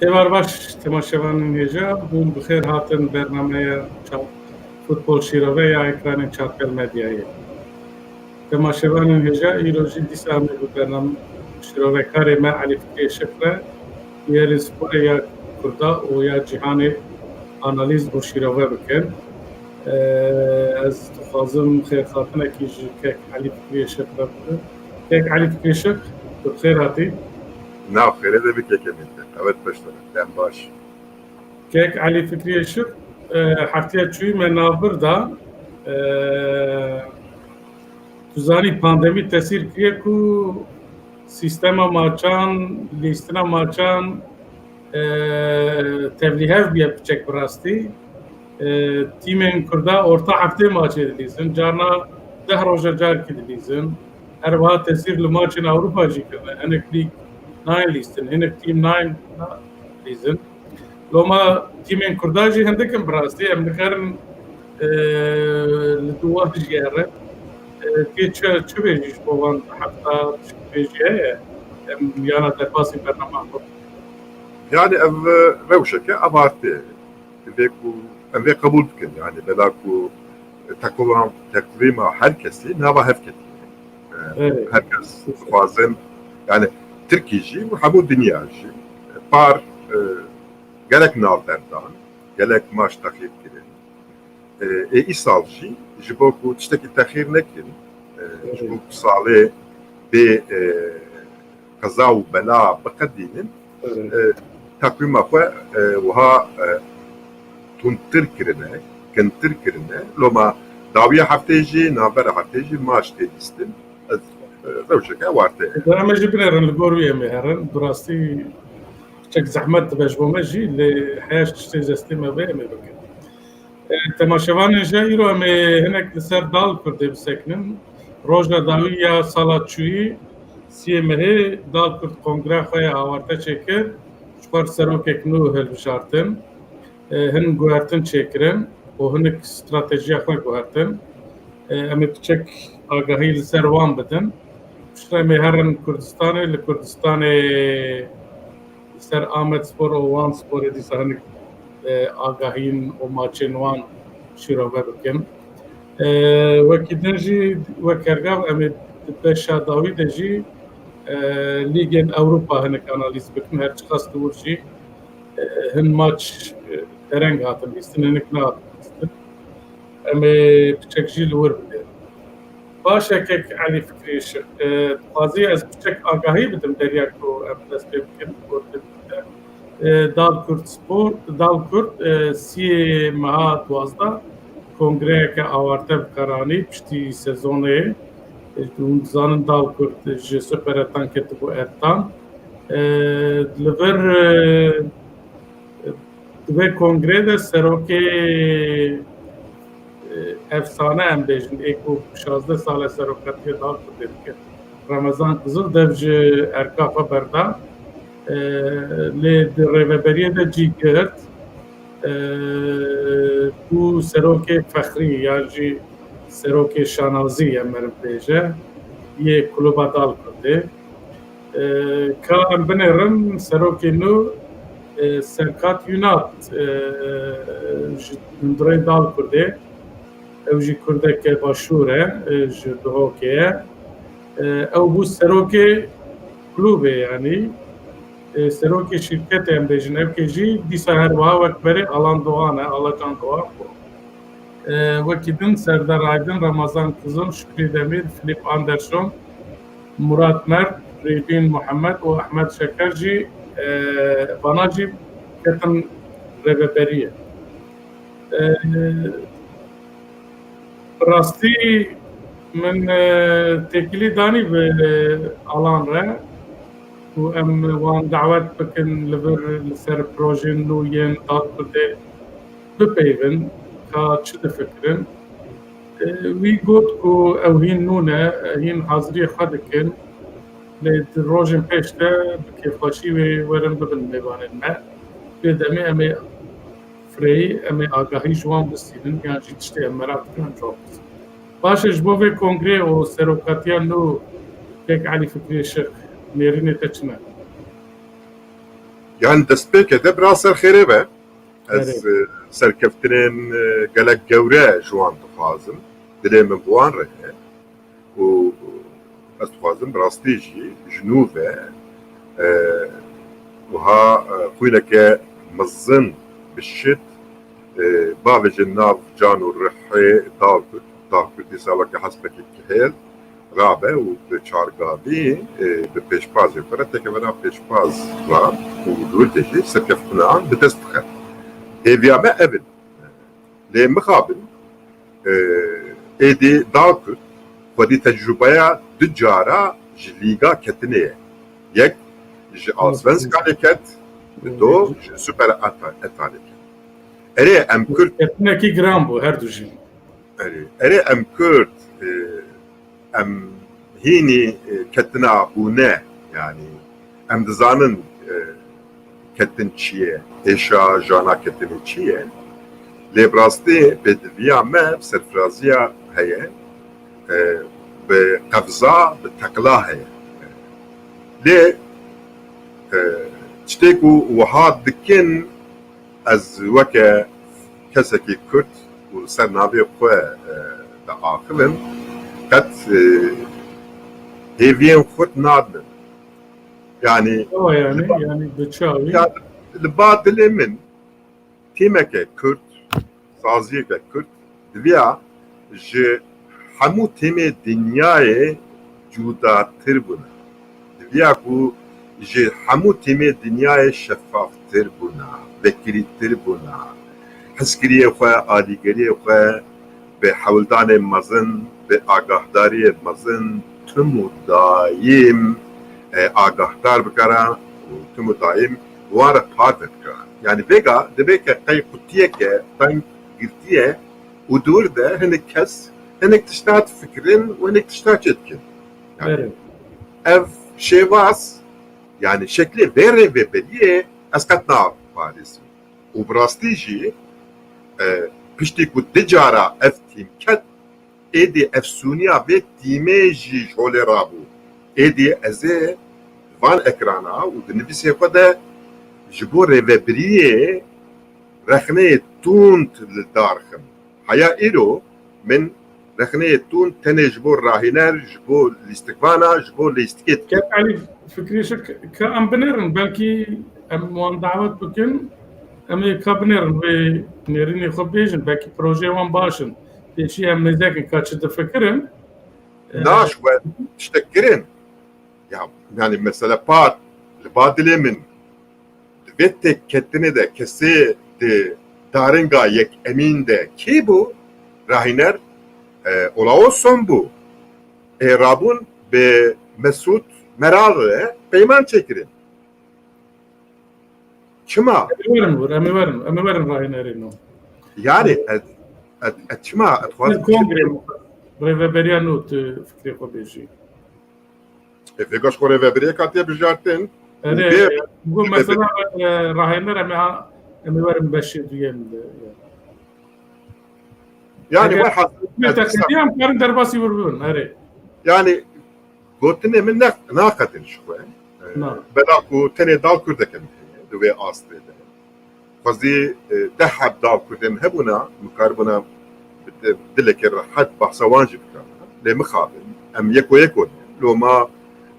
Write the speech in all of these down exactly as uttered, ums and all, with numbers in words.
Êvar baş, temaşevanên hêja, hûn bi xêr hatin bernameya Çap-, Futbol Şîrove ya ekranên Çapel Medyayê. Temaşevanên hêja, îro jî dîsa em ê bi bername şîrovekarê me Elî Fikrî Şif re bûyerên sporê ya Kurda û ya cîhanê analîz û şîrove bikin. Ee, ez dixwazim xêrhatinekî ji kek Elî Fikrî Şif re bidim. Kek Elî Fikrî Şif, tu bi xêr hatî. Nav xêrê de bi kekê min de. Evet, beş tane. Dem baş. Kek Elî Fikrî Şif, e, hefteya çûyî me navbir da. E, tu zanî pandemî tesîr kiriye ku sîstema maçan, lîstina maçan, e, tevlîhev bûye piçek bi rastî. E, tîmên Kurda orta heftê maçê dilîzin, carna deh roja carekî dilîzin. Her wiha tesîr li maçên Ewropa jî kirine. Hinek lîg nayên lîstin, hinek tîm nayên lîzin. Loma tîmên Kurda jî hindik in bi rastî. Em dikarin, e, li dû wan jî herin. E, tê çi, çi bêjî ji bo van hefta, piştgirê jî heye? Em yana derbasî bernama xwe. Yani ev, e, rewşeke abartê. Vê ku em vê qebûl bikin, yani bela ku teqwîma, teqwîma her kesî nava hev ketî. E, Evet. Her kes dixwazin, yani Tirkî jî û hemû dinya jî par, e, gelek navberdan, gelek maç texîr kirin. E, ê îsal jî ji bo ku tiştekî texîr nekin, e, ji bo ku salê bê, e, qeza û bela biqedînin, Evet. e, teqwîma xwe, e, wiha, e, tundtir kirine, kintir kirine. Loma dawiya heftê jî, navbera heftê jî maç tê lîstin. Ez, e, rewşeke warte. Em ê jî binêrin, li gor wî em ê herin. Bi rastî çek zehmet dibe ji bo me jî, lê heya ji tiştê zestê me be em ê bikin. E, temaşevanên hêja, îro em ê hinek li ser Dal Kurdê bisekinin. Roja dawî ya sala çûyî, siyê mehê, Dal Kurd kongreya xwe ya awarte çêkir. Ji xwe re serokek nû hilbijartin. E, hin guhertin çêkirin û hinek stratejiya xwe guhertin. E, em ê piçek agahî li ser wan bidin. Piştre em ê herin Kurdistanê, li Kurdistanê li ser Amed Spor û Wan Sporê dîsa hinek, e, agahîn û maçên wan şîrove bikin. E, wekî din jî wek Ergav em ê di beşa dawî de jî, e, lîgên Ewropa hinek analîz bikin. Her çiqas li wir jî, e, hin maç, e, dereng hatin lîstin, hinek nehatin lîstin. Em ê piçek jî li wir bidin. Baş e kek Elî Fikrî Şif. E, dixwazî ez piçek agahî bidim beriya ku em dest pê bikin, gotin bide. E, Dal Kurd Spor, Dal Kurd, e, siyê meha duwazdeh kongreyeke awarte bi kar anî piştî sezonê. E, hûn dizanin Dal Kurd ji Super Etan ketibû Etan. E, li vir, e, Di vê kongrê de serokê, e, efsane em bêjin, ê ku şazdeh sal e serokatiyê Dal Kurdê dike, Remezan Kizil dev ji erka xwe berda. E, lê di rêveberiyê de cî girt, e, ku serokê fexrî yan jî serokê şanazî ye meriv bêje, yê Kluba Dal Kurdê. E, ka em binêrin, serokê nû, e, Serkat Yunat, e, ji hundirê Dal Kurdê, ew jî Kurdeke Başûr e, e, ji Duhokê ye. E, ew bû serokê klûbê, yanî, e, serokê şîrketê em bêjin, ew kê jî dîsa her wiha wek berê Alan Doğan e, Alacan Doğan bû. E, wekî din Serdar Aydin, Ramazan Kızıl, Şükrü Demir, Filip Anderson, Murat Mert, Rêbîn Muhammed û Ehmed Şeker jî, e, vana jî ketin rêveberiyê. E, bi rastî min, e, têkilî danî bi Alan re û em wan dawet bikin li vir li ser projeyên nû yên Dal Kurdê bipeyvin, ka çi difikirin. E, wî got ku ew hîn nû ne, hîn haziriyê xwe dikin. Lê di rojên pêş de bi kêfxweşî wê werin bibin mêvanên me. Vê demê em ê fireyî, em ê agahî ji wan bistînin, yan jî tiştê em meraq dikin, em ji wan bistînin. Baş e, ji bo vê kongrê û serokatiya nû kek Elî Fikrî Şif, nêrînê te çi ne? Yani destpêkê de biraz ser xêrê be. Ez, Erê. e, serkeftinên, e, gelek gewre ji wan dixwazim. Dilê min bi wan re ye. Û ez dixwazim bi rastî jî ji nû ve, e, wiha, e, xwîneke mezin bi şit, e, bavêje nav can û rihê dal Kurd. Dal Kurd dîsa weke hespekî kihêl rabe û bi çargavî, e, bi pêşbazê xwe re têkeve nav pêşbaz re û li wir de jî serkeftina bi dest bixe. Hêviya me ev in. Lê mixabin, e, êdî dal Kurd xwedî tecrûbeya du cara ji lîga ketinê ye. Yek ji Allsvenskanê ket, do ji Super Eta-, Etanê ket. Erê em Kurd Ketinekî giran bû her du jî. Erê, erê em Kurd, e, em hînî, e, ketina bûne, yani em dizanin, e, ketin çi ye, êşa jana ketinê çi ye. Lê bi rastî pêdiviya me bi serfiraziya heye, e, bi qevza, bi teqla heye. Lê, e, tiştê ku wiha dikin, ez weke kesekî Kurd û li ser navê xwe, e, diaxivim, qet, e, hêviyên xurt nadin. Yani, Ewa yani, li ba, yani bi çawi. Ya, li ba dilê min tîmeke Kurd, saziyeke Kurd diviya ji hemû tîmê dinyayê cudatir bûna. Diviya ku ji hemû tîmê dinyayê şeffaftir bûna, vekirîtir bûna, hizkiriyê xwe, alîgiriyê xwe bi hewldanê mezin, bi agahdariyê mezin, tim û daîm, e, agahdar bikara û tim û daîm wan re parve bikara. Yani vêga dibe ke qey qutiyeke teng girtiye û di wir de hinek kes hinek tişta difikirin û hinek tişta çêdikin. Yani, Belê. Ev şêwaz, yani şeklê vê rêveberiyê ez qet naparêzim. Û bi rastî jî, e, piştî ku du cara ev tîm ket, êdî efsûniya vê tîmê jî ji holê rabû. Êdî ez ê van ekrana û di nivîsê xwe de ji bo rêvebiriyê rexneyê tund li dar xim. Heya îro min rexneyê tund tenê ji bo rahîner, ji bo lîstikvana, ji bo lîstikê dikim. Kek Elî, fikrê şik ka em binêrin, belkî em wan dawet bikin, em ê ka binêrin, wê nêrînê xwe bêjin, belkî projeyê wan baş in. Pêşî em mêzekin ka çi difikirin. Na, ji we tiştek kirin. Ya, yani mesela pat, li ba dilê min, di vê têkketinê de kesê di daringa yekemîn de kê bû? Rahîner, e, Olaoson bû. Ê rabûn bi Mesûd Meral re peyman çêkirin. Çima? Em ê werin wir, em ê werin, em ê werin rahînerê nû. Yani, Evet. ez, ez, ez çima, ez dixwazim Kongre rêveberiya nû tu fikrê xwe bêjî. E, vêga ji xwe rêvebiriyê hatiye bijartin. Erê, Û bê, bu bê, mesela, e, rahêner em ê ha-, em ê werin beşê duyem de, ya. Yani, Eger welhasil, me ez teqîdiye, em karin derbasî wir bibin, erê. Yani, gotinê min ne, naqetin ji xwe. E, Na. Bela ku tenê dal kurdeke min heye, di wê astê de. Xwezî, e, deh heb dal kurdên hebûna, min karibûna bi di-, dilekê rehet behsa wan jî bikana. Lê mixabin, em yeko yeko ne. Loma,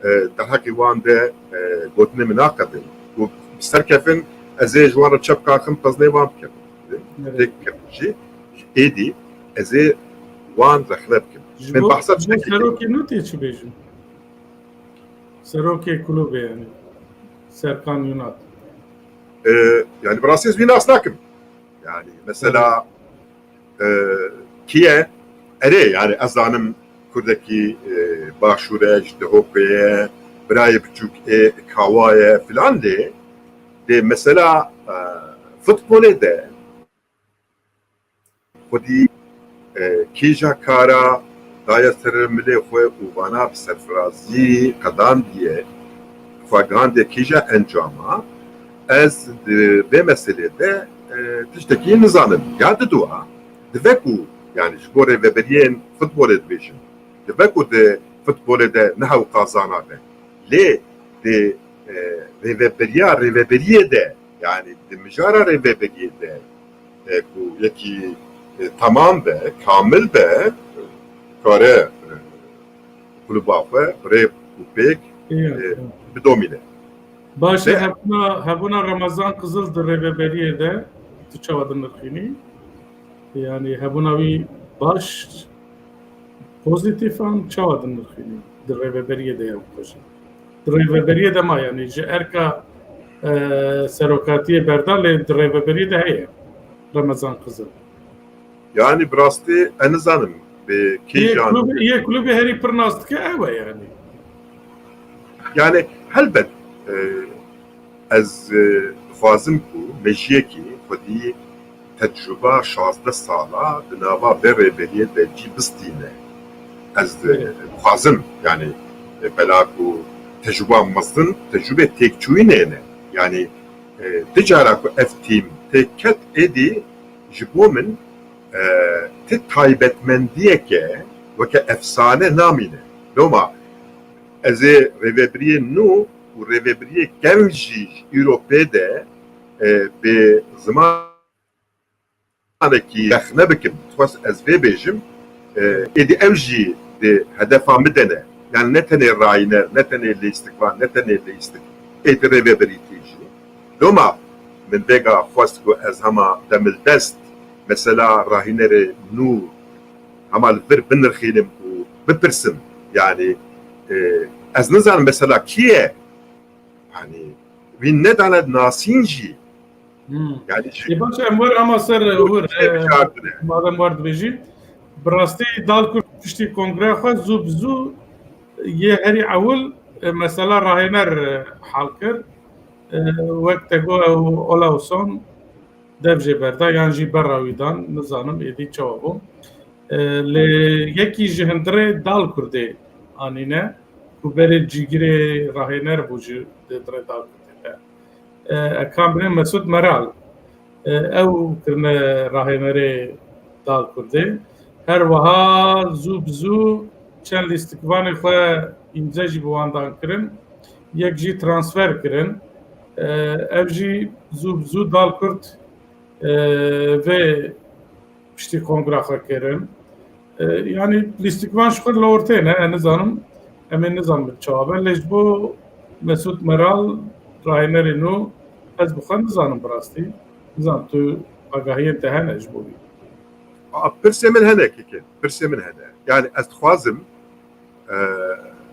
e, derheqî wan de, e, gotinê min naqedin. Û bi ser kefin, ez ê ji wan re çepka xim, peznê wan bikim. Evet. Têk kefin jî, êdî ez ê wan rexne bikim. Ji Min bo, behsa ji bo tiştekî serokê nû tê çi bêjin? Serokê kulûbê, yani. Serkan Yunat. E, yani, bi rastî ez wî nas nakim. Yani, mesela, e, kî ye? Erê, yani, ez zanim kurdekî, e, başûr e, ji Dihokê ye, birayê biçûk ê Kawa ye filan lê, dê mesela, e, futbolê de xwedî, e, kîja kara daye ser milê xwe û vana bi serfirazî qedandiye, xwe gihandiye kîja encama, ez di vê meselê de, e, tiştekî nizanim. Ya didoa, dibe ku, yani ji bo rêveberiyên futbolê dibêjin, dibe ku di futbolê de ne hewqa zana be. Lê di e, rêveberiya rêveberiyê de, yani di mijara rêveberiyê de, e, ku yekî, e, tamam be, kamil be, kare, e, kluba xwe bi rê û pêk, e, bidomîne. Baş e, hebûna, hebûna Remezan Qizil di rêveberiyê de tu çawa dinirxînî? Yani hebûna wî baş, pozîtîf an çawa dinirxînî? Di rêveberiyê de ya xweş e. Di rêveberiyê de ma, yani ji erka, e, serokatiyê berda, lê di rêveberiyê de heye Remezan Qizil. Yani bi rastî ez nizanim bi kîjan. Yê klûbê, yê klûbê herî pir nas dike ew e yani. Yani helbet, e, ez, e, dixwazim ku mejiyekî xwedî tecrûba şazdeh sala di nava vê rêberiyê de cî bistîne. Ez, e, dixwazim, yani, e, bela ku tecrûba mezin, tecrûbê têkçûyînê ne. Yani, e, ti cara ku ev tîm têk ket, êdî ji bo min, e, ti taybetmendiyeke weke efsane namîne. Loma ez ê rêvebiriyê nû û rêvebiriyê kevn jî îro pê de, e, bi zimanekî rexne bikim. Xwest ez vê bêjim, e, êdî ew jî di hedefa min de ne. Yani ne tenê rayîner, ne tenê lîstikvan, ne tenê lîstik. Êdî rêvebirî tê jî. Loma min vêga xwest ku ez hema demildest mesela rahînerê nû hema li vir binirxînim û bipirsim. Yani, e, ez nizanim mesela kî ye? Yani wî nedane nasîn jî. Hmm. Yani jî. Ê, baş e, em wer ama ser, e, wir, e, madem wer dibêjî, bi rastî Dalkurt piştî kongreya xwe zû bi zû yê herî ewil, e, mesela rahêner, e, hal kir. E, wek te got ew Olauson dev jê berda, yan jî berra wî dan, nizanim êdî çawa bû. E, lê yekî ji hundirê Dalkurdê anîne, ku berê cîgirê rahêner bû jî di hundirê Dalkurdê de. E, Ekamrê Mesut Meral. E, ew kirine rahênerê Dalkurdê. Her wiha zû bi zû çend lîstikvanê xwe îmze jî bi wan dan kirin. Yek jî transfer kirin. E, ev jî zû bi zû Dalkurd, e, vê piştî kongra xwe kirin. E, yani lîstikvan ji xwe li ortê ne, ez nizanim, em ê nizanin çawa be, lê ji bo Mesut Meral, rahênerê nû, ez bi xwe nizanim bi rastî. Nizanim tu agahiyên te hene ji bo wî? A, pirsê min hene keke, pirsê min hene. Yani ez dixwazim, e,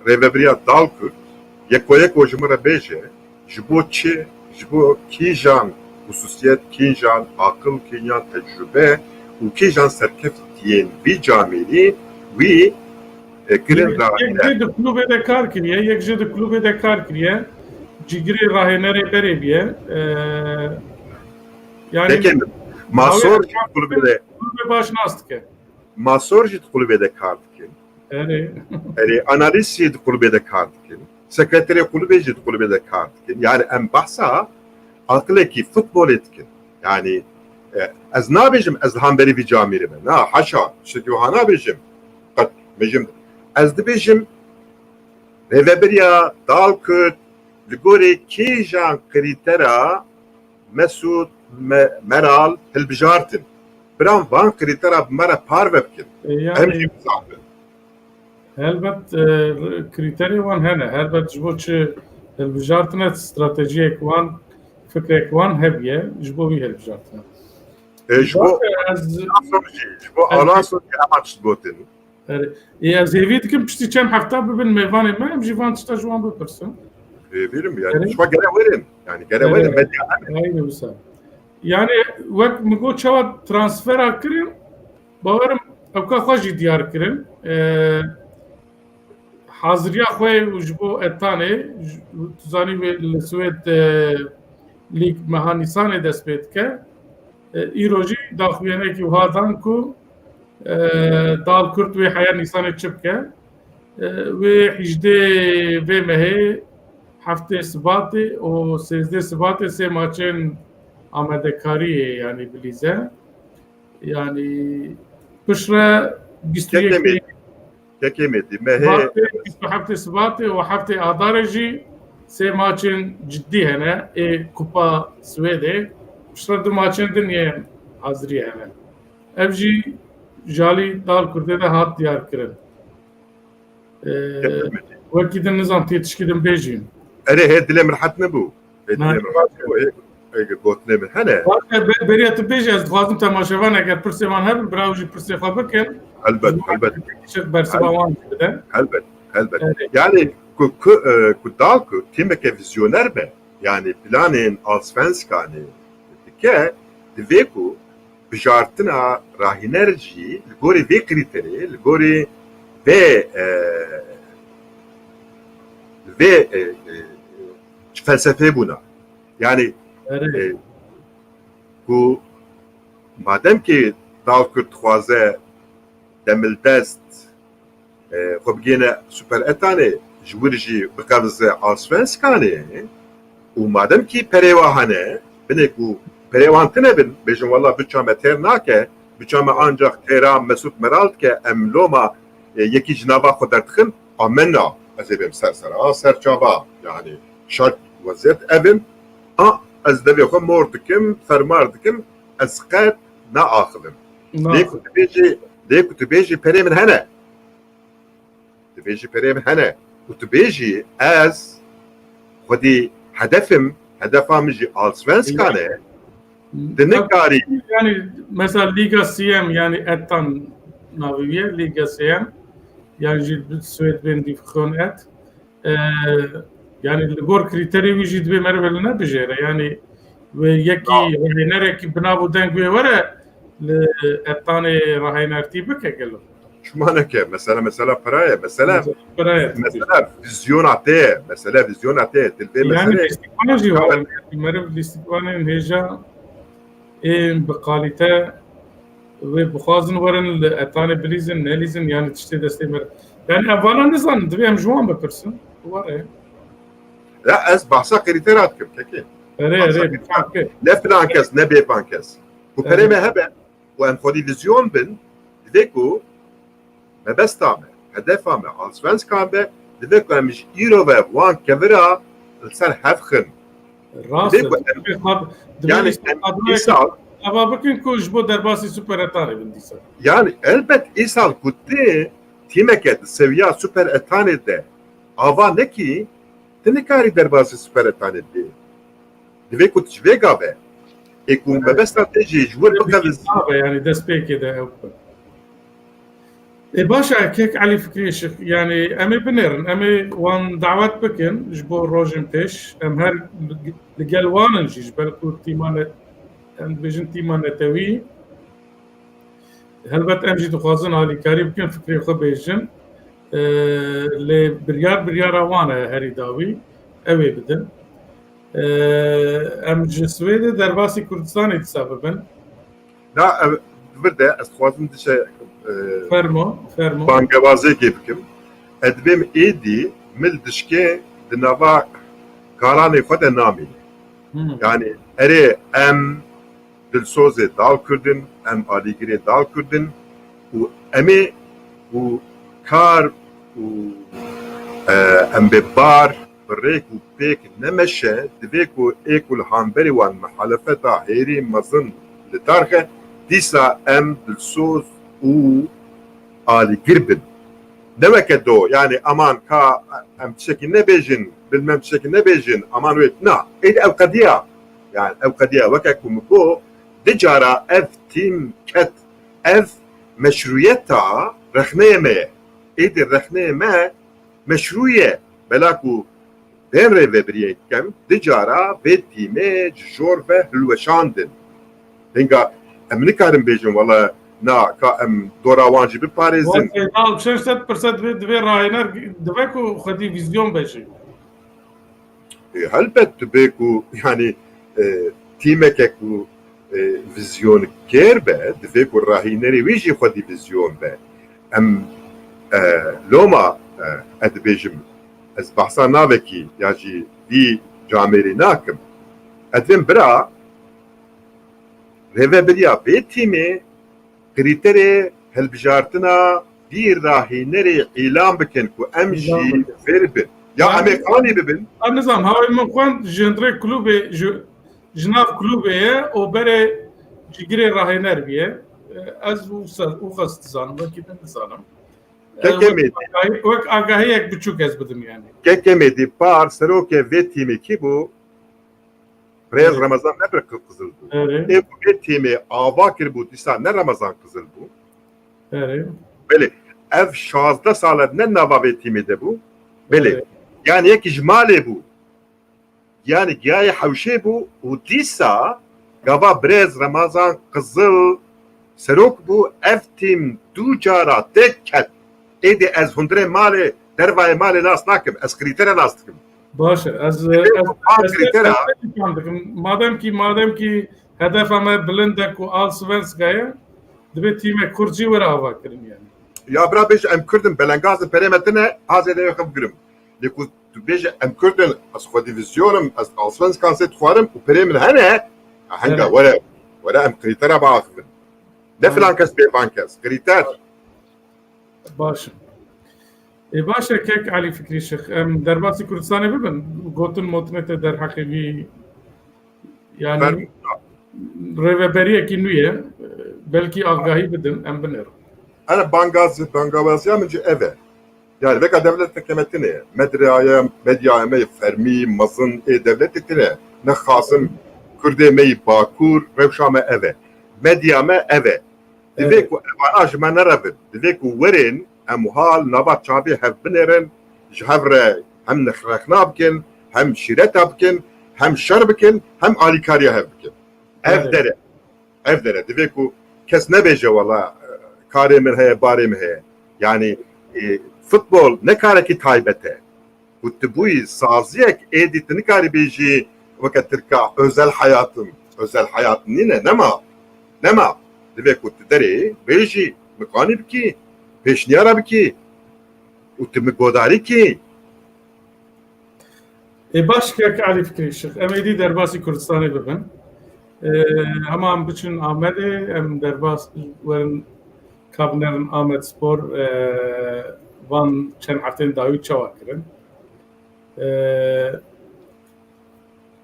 rêvebiriya Dalkurd yeko yeko ji min re bêje, ji bo çi, ji bo kîjan xusûsiyet, kîjan aqil, kîjan tecrûbe û kîjan serkeftiyên vî camêrî wî, e, kirin. Yek, yek jê di klûbê de kar kiriye, yek jê di klûbê de kar kiriye. Cîgirê rahênerê berê bûye. E, yani, peki, Masor jî di klûbê de, klûbê baş nas dike. Masor jî di klûbê de kar dikin. Erê. Erê, analîst jî di klûbê de kar dikin. Sekreterê klûbê jî di klûbê de kar dikin. Yani em behsa aqilekî futbolê dikin. Yani, e, ez nabêjim ez li hemberî vî camêrî me. Na, haşa, tiştekî wiha nabêjim. Qet bêjim, ez dibêjim rêvebiriya Dalkurd li gorî kîjan krîtera Mesûd Me-, Meral hilbijartin. Biran van krîtera bi me re parve bikin. E, yani, em jî bizanbin. Helbet, e, krîterê wan hene. Helbet ji bo çi hilbijartine, stratejiyek wan, fikrek wan hebiye, ji bo wî hilbijartine. E, ji bo Alonso jî, ji bo Alonso jî hema tişt gotin. Erê, ê, ez hêvî dikim piştî çend hefta bibin mêvanê me, em jî van tişta ji wan bipirsin. Hêvî dikim, yani, erê, ji xwe gere werin. Yani, gere werin, erê, medya hene. Aynen wisa. Yani, wek min got, çawa transfera kirin, bawerim ewka xwe jî diyar kirin. E, haziriya xwe û ji bo Etanê, ji, tu zanî wê li Swêd, e, lîg meha Nîsanê dest pê dike. E, îro jî daxuyaniyekî wiha dan ku, e, Dalkurt wê heya Nîsanê çi bike? E, wê hîjdê vê mehê, heftê Sibatê û sêzdê Sibatê sê maçên amadekariyê, yanî bilîze. Yanî piştre bîst û yek Kekê Mêdî. Kekê Mêdî. Mehê Sibatê, bîst û heftê Sibatê û heftê Adarê jî sê maçên cidî hene ê Kupa Swêdê, piştre du maçên din yên haziriyê hene. Ev jî ji alî Dal Kurdê de hat diyarkirin. Ee, Wekî din nizam tê tişkî din bêjî. Erê, hê dilê min rehet nebû. Hê dilê min rehet nebû. Hê, hê gotinê min hene. Beriya tu bêjî, ez dixwazim temaşevan eger pirsê wan hebin, bira jî pirsê xwe bikin. Helbet, helbet. Şir bersiva wan jî bide. Helbet, helbet. Evet. Yani ku, ku, e, ku Dal Kurd tîmeke vizyoner be, yani planên Allsvenskanê dike, divê ku bijartina rahîner jî li gorî vê krîterê, li gorî vê, e, vê, e, e, felsefê bûna. Yani, e, ku madem ki Dal Kurd dixwaze demildest, e, xwe bigêne Super Etanê, ji wir jî biqevize Allsvenskanê, û madem kî perê wa hene, binê ku perê wan tine bin, bêjin, "Wela, biça me têr nake, biça me ancak têra Mesut Meral dike, em loma, e, yekî ji nava xwe derdixin, a me na, ez ê bêm ser sera, ser çava, yani şart weziyet ev in, a ez devê xwe mor dikim, fermar dikim, ez qet naaxivim." Lê ku tu bêjî, lê ku tu bêjî perê min hene. Tu bêjî perê min hene. Û tu bêjî ez xwedî hedefim, hedefa min jî Allsvenskan e. Hı. Tu nikarî. Yani mesela Liga C M, yani Etan navê wî ye, Liga C M. Yani jî bi Swêd bên dîfxon et. E, yani li gor krîterê wî jî divê meriv li nebijêre. Yani wê yekî rahênerekî bi nav û deng wê were li Etanê rahênertî bike gelo. Çima neke? Mesela, mesela pira ye. Mesela, mesela vizyona te ye. Mesela vizyona te ye. Dilbê yani meselê lîstikvanê jî heye. Meriv lîstikvanên hêja ên bi kalîte wê bixwazin werin li Etanê bilîzin, nelîzin, yani tiştê destê meriv. Yani ev vana nizanin, divê em ji wan bipirsin. Were. Ya ez bahsa krîtera dikim, kekê. Erê, erê, ne filan kes, ne bêpan kes. Ku perê me hebe, û em xwedî vizyon bin, divê ku mebesta me, hedefa me, Allsvenskan be, divê ku em ji îro ve wan kevira li ser hev xin. Rast e. Divê ku em, yani em îsal, ava bikin ku ji bo derbasî Super Etanê bin dîsa. Yani elbet îsal ku tê tîmeke di seviya Super Etanê de ava nekî, tu nikarî derbasî Super Etanê bê. Divê ku tu ji vê gavê, ê ku mebesta te jî ji wir biqeviz. Gavê, yani destpêkê de ew ku. Ê baş e, kek Elî Fikrî Işik, yani em ê binêrin, em ê wan dawet bikin ji bo rojên pêş. Em her li gel wan in jî, ji ber ku tîma ne-, em dibêjin tîma netewî. Helbet em jî dixwazin alîkarî bikin, fikrê xwe bêjin. Ee, lê biryar biryara wan e herî dawî. Ew ê bidin. Ee, em ji Swêdê derbasî Kurdistanê dîsa bibin. Na, ev, vir de ez dixwazim dişe, e, fermo, fermo. Bangewazêkê bikim. Ez dibêm êdî mil dişkê di nava kalanê xwe de namîne. Hmm. Yani erê em dilsozê Dal Kurd in, em alîgirê Dal Kurd in û em ê û kar û, e, em bê bar bi rêk û pêk nemeşe, divê ku ê ku li hemberî wan mihalefeta hêrî mezin li dar xe, dîsa em dilsoz û alîgir bin. Ne weke do, yani aman ka em tiştekî nebêjin, bilmem tiştekî nebêjin, aman wê, na, ê ew qediya. Yani ew qediya weke ku min got, di cara ev tîm ket, ev meşrûyeta rexneyê me ye. Êdî rexneyê me meşrû ye. Bela ku bên rêvebiriyên kem di cara vê tîmê ji jor ve hilweşandin. Hinga em nikarin bêjin, wela na, ka em dora wan jî biparêzin. Wan seyda û şeş sed pirse divê, divê rahêner, divê ku xwedî vizyon be jî. E, helbet divê ku, yani, e, tîmeke ku, e, vizyonkêr be, divê ku rahînerê wî jî xwedî vizyon be. Em, e, loma, e, ez dibêjim, ez behsa navekî ya jî vî camêrî nakim. Ez dibêm bira, rêvebiriya vê tîmê krîterê hilbijartina vî rahînerê îlan bikin ku em jî fêr bin. Ya em ê qanî bibin. Ez nizam, hawê min xwend ji hundirê klûbê, ji, ji nav klûbê ye û berê cigirê rahêner bûye. Ez wisa, wisa dizanim, wekî din dizanim. Keke Wek Mêdî. agahî-, wek agahiyek biçûk ez bidim yani. Keke Mêdî par serokê vê tîmê kî bû? Birêz Evet. Remezan ne bir Qizil bû. Evet. Ê ku vê tîmê ava kiribû dîsa ne Remezan Qizil bû. Evet. Belê, ev şazdeh sal e ne nava vê tîmê de bû. Belê. Evet. Yani yekî ji malê bû. Yani giyayê hewşê bû û dîsa gava birêz Remezan Qizil serok bû, ev tîm du cara têk ket. Êdî ez hundirê malê, dervayê malê nas nakim, ez krîtere nas dikim. Baş e, ez, Divê ez, ku van ez, krîtera ez, ez dikim. Madem ki, madem ki hedefa me bilind e ku Allsvenskan e, divê tîmek kurd jî were ava kirin yani. Ya bira bêje em Kurd in, belengaz in, perê me tune, azê de xev girim. Lê ku tu bêje em Kurd in, ez xwedî vizyonim, ez Allsvenskan sê dixwarim û perê min hene, ya henga Evet. were, were em krîtera biaxivin. Ne Evet. filan kes bê van kes, krîter. Baş e. Ê, baş e, kek Elî Fikrî Şix. Em derbasî Kurdistanê bibin. Gotin motinê te derheqê vî, yani, Fer- rêveberiyekî nû ye. Belkî agahî bidin, em binêrin. Ana bangaz, bangawaziya min ji ev e. Yani veka dewleteke me tune ye. Medyaya, medyaya me yê fermî, mezin ê dewletê tune ye. Ne xasim Kurdê me yî Bakur, rewşa me ev e. Medya me ev e. Divê Evet. ku evana ji me nerevin. Divê ku werin em wiha li nava çavê hev binêrin, ji hev re hem nirxrexna bikin, hem şîreta bikin, hem şer bikin, hem alîkariya hev bikin. Ev Evet. dere. Ev dere. Divê ku kes nebêje wela, e, karê min heye, barê min heye. Yani, e, futbol ne karekî taybet e. Ku tu bûyî saziyek, êdî tu nikarî bêjî weke Tirka özel hayatım. Özel hayatım nîne, nema. Nema. Divê ku tu derê bêjî, miqanî bikî, pêşniyara bikî û tu mi godarî kî. Ê, baş, kek Elî Fikrî Şix. Em êdî derbasî Kurdistanê bibin. Ê, hema em biçin Amedê, em derbas werin ka binerin Amed Spor, e, van çend heftên dawî çawa kirin. E,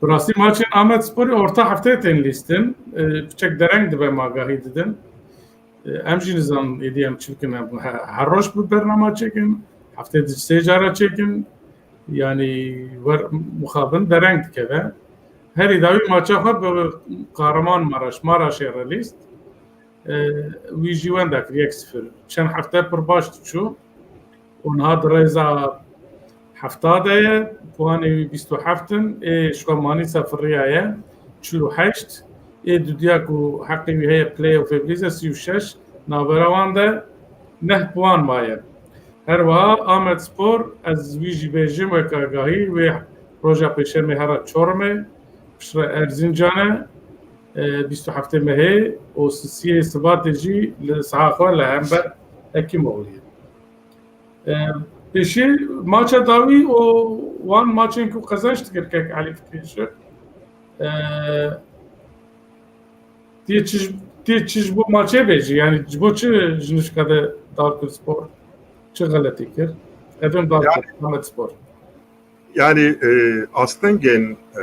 bi rastî maçên Amed Sporê orta hefteyê tên lîstin. E, piçek dereng dibe, em agahî didin. E, em jî nizanin êdî em çi bikin, em he-, her roj bi bernama çêkin, heftê di sê cara çêkin, yanî wer mixabin dereng dikeve. Herî dawî maça xwe bi Kahraman Maraş, Maraşê re lîst. E, wî jî wenda kir yek sifir. Çend hefte pir baş diçû. Û niha di rêza hefta de ye, puanê wî bîst û heft in, ê ji xwe Manîsa firiyaye çil û heşt, ê dudiya ku heqê wî heye playoffê bilîze sî û şeş, navbera wan de neh puan maye. Her wiha Amed Spor, ez wî jî bêjim wek agahî, wê roja pêşemê here Çorumê, piştre Erzincan e, e, bîst û heftê mehê û sisiyê Sibatê jî li saha xwe li hember Hekîmogliyê. E, pêşî maça dawî û wan maçên ku qezenç dikir kek Elî Fikrî Şix. E, tê çi, tê çi ji bo maçê bêjî? Yani ji bo çi ji nişka de dar kir spor? Çi xeletî kir? Evin dar Yani kir, Amed Spor. Yani, e, astengên, e,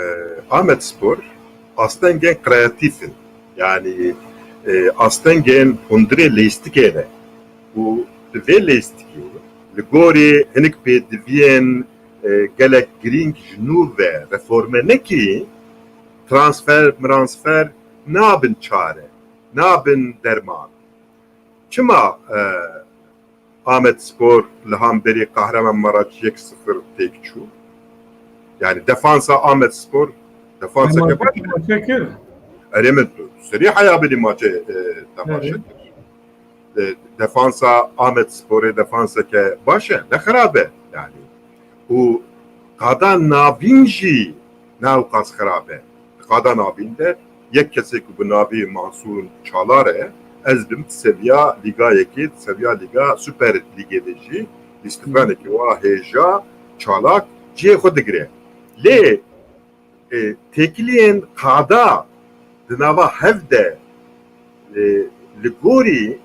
Amed Spor, astengên kreatîf in. Yani, e, astengên hundirê lêstikê ne. Û di vê lêstikê li gorî hinek pêdiviyên, e, gelek girîng ji nû ve reforme nekirî, transfer, miransfer nabin çare, nabin derman. Çima, e, Amed Spor li hemberî Kahraman Maraş yek sifir têk çû? Yani defansa Amed Spor, defansa Em ke baş e. Maçê kir. Erê min serî heya binî maçê, e, temaşe Evet. kir. E, defansa Amed Sporê defansa ke baş e, ne xerab e yani. Û qada navîn jî ne ewqas xerab e. Di qada navîn de yek kesê ku bi navî Mansûr Çalar e, ez bim seviya Lîga Yekê, seviya Lîga Super Lîgê de jî lîstifranekî wa hêja, çalak cihê xwe digire. Lê, e, têkiliyên qada di nava hev de, e, li gorî